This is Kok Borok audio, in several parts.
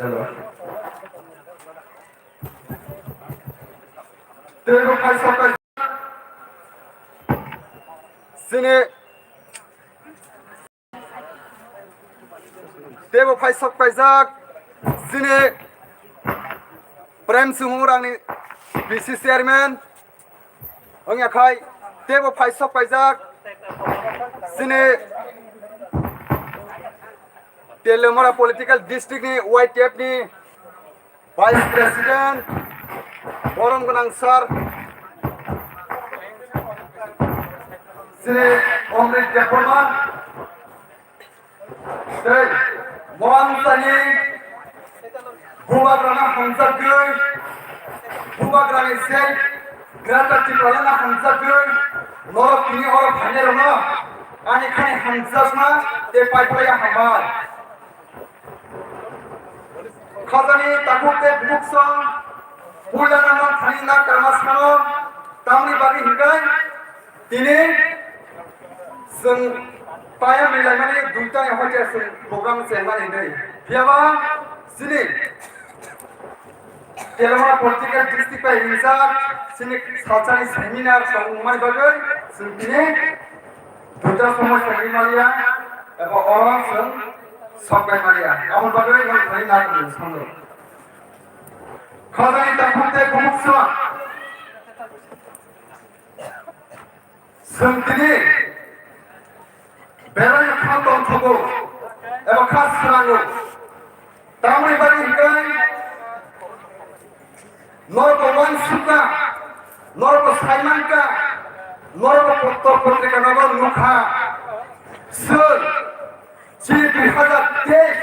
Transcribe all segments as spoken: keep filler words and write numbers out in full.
Hello. Teibo phai sok kaijak chini, teibo phai sok kaijak chini Prem Singh Urangni B C chairman. Wngya khai teibo phai sok kaijak chini Teliamura political district ni Y T F ni Vice President, borom gwnang sir, Shri Omrit Debbarma, tei Mohan Sani, Bubagrano hamjakgwi, Bubagrani sei Greater Tipralandno hamjakgwi, norok tini oro phainairokno ani khani hamjakma tei paiphlaiya hambai. Khajani takhuk tei bukhuk song puilano thani na karma sano, tamni bagwi hinkhe tini chwng tayang rilaimani duita ni hoite chwng program chenmani hinwi. Phiyaba chini Teliamura political district bai rijak chini salsani seminar tongmani bagwi chwng tini Duita somoi tangwi maliya, eba oro chwng sokbai maliya. Aboni bagwi ang thani na tongwi songwi. Khajani takhuk tei bumuksa. Chwng tini belai kha tongthogo, eba kha srango. Tamoni bagwi hinkhe norokbo uansukha, norokbo saimankha, norokbo potro potrikano nukha. Chwng chini dui hazar teis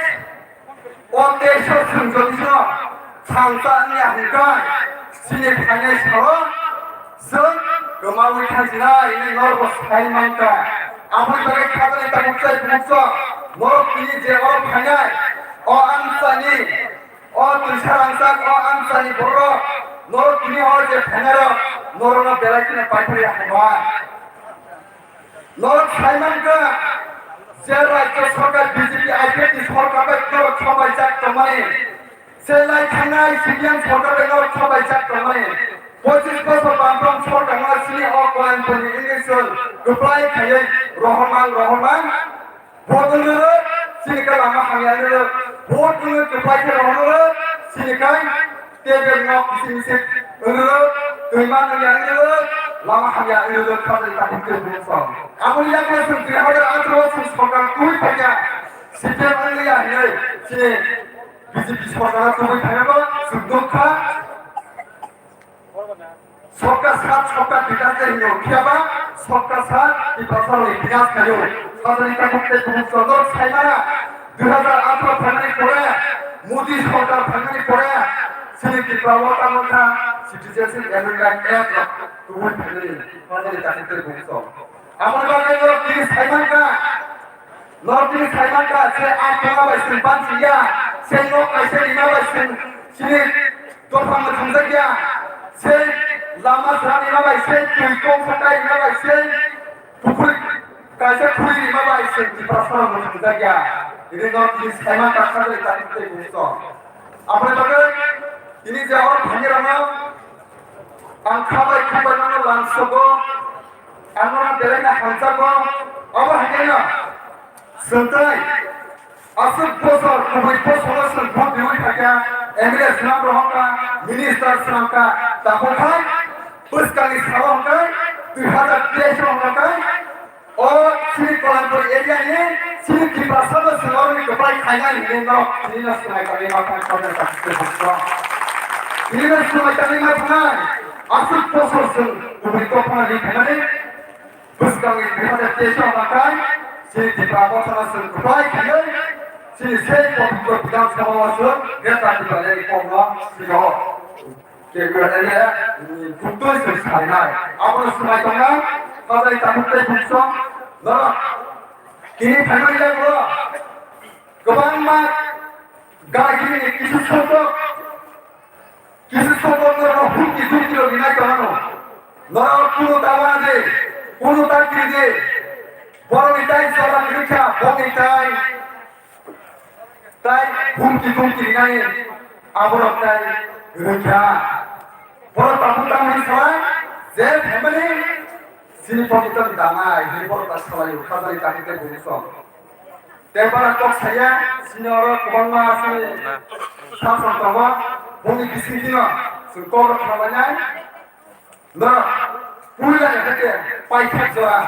o teis o chwng jodi no thansa wngya hinkhe chini phainai salo chwng kwmawi thansinai hinwi norokbo saimankha. Aboni bagwi khajani takhuk tei bumuksa norok tini je oro phainai o amsani, o twisa rangchak, o amsani borok, norok tini o je phainairok, norokno belai kheno paithakya hambai. Norok saimankha, je rajyo sorkar B J P I P F ni sorkar bai norok sobaijak tongmani, se lai thangnai C P M sorkar bai norok sobaijak tongmani, pochis bosor Bamfront sorkar no chini o Koranpurni wngwi chwng kwplai khaiwi rohormang rohormang. Vote wngwi rw, chini khe lama hamya wngwi rw. Vote wngwi kwplai khe rohorwi rw, chini khe table nok kisi misi wngwi rw, twima wngya wngwi rw, lama hamya wngwi rw, khajani takhuk tei bumuksa. Aboni yagulo chwng dui hazar atharo o chwng sorkar tubui phaikha, C P M wngya hinwi chini B J P sorkar tubui phainago chwng nukha. Sabka saath sabka bikas de hino, phiyaba sabka saath Tiprasa rokni bikas khaio. Khajani takhuk tei bumuksa norok saimana, dui hazar atharo phaimani pore, Modi sorkar phaimani pore, chini Tripura o tamo kha Citizenship Amendment Act rok tubui phaimani, khajani takhuk tei bumuksa. Aboni bagwi norok tini saimankha, norok tini saimankha, se ang tongma bai chwng banchiya, se nok kaisa rima bai chwng chini dopha mwthangjakya, se lama sra rima bai, se twi kok sakai rima bai, se pukhuri kaisa khuri rima bai chwng Tiprasa rok mwthangjakya. Tini norok tini saimankha, khajani takhuk tei bumuksa. Aboni bagwi tini je hor phainai rokno ang kha bai khum bai nono lamsogo, ang nono belai no hamjago, obo hai khe no chwng tei aswk bosor, kubui bosoro chwng vote riui phaikha, M L A swnam rohorkha, minister swnamkha, tabuk hai bwskangni salo hwnkhe dui hazar teis o hwnkhe O chini Kolanpur area ni chini Tiprasa no chwng oro ni kwplai khainai hinwi no chini no swmai tangwi ma thang kok no sakhe bukro. Chini no swmai tangwi ma thangnai aswk bosor chwng kubui kok phano ri khainani bwskangni dui hazar teis o makai chini Tipra motha no chwng kwplai khaiwi chini sei pobitro Bidhan Sabha o chwng Greater Tipraland ni kok no siro. Kekrele, bukto se sainai. Abono swmai tongnai, sajai tabuk tei bukso, no, tini phaimani yago, kwbangma gana gini ni kisu sotok, kisu sotok no, no, huki juki rok rinai tongo. No, kunu tawana de, kunu takri de, borok ni tai sara kirikha, bok ni tai, Tai humki humki rinai aborok tai rwkha. Borok tabuk tamo hinwi salai je family sini pokito danai hinwi borok ta salai o khajani takhe tei bumsong. Tei bara kok saya sini oro kwbangma sini samsong tongo boni bisingtino chwng kok rok khlainai. No puila khe paithak jora.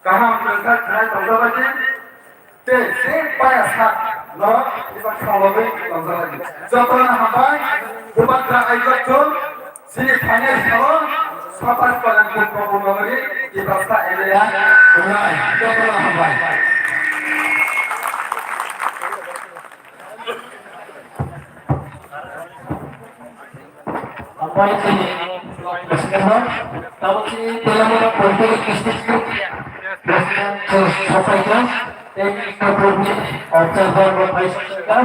Kaham kwrwngkha khwnai tongjabaidi. Tei se paya sak no eba khalogwi tongjabaidi. Jotono hambai, Bubagra Aizawl chwng, sini phainai salo, satas palang kuk kok nogori, Tiprasa M L A, khwnai, jotono hambai. Ampai chini President, tamo chini Telamura Political Institute President, Sosaito, tei Mister Prabhu, Observer, Vice President.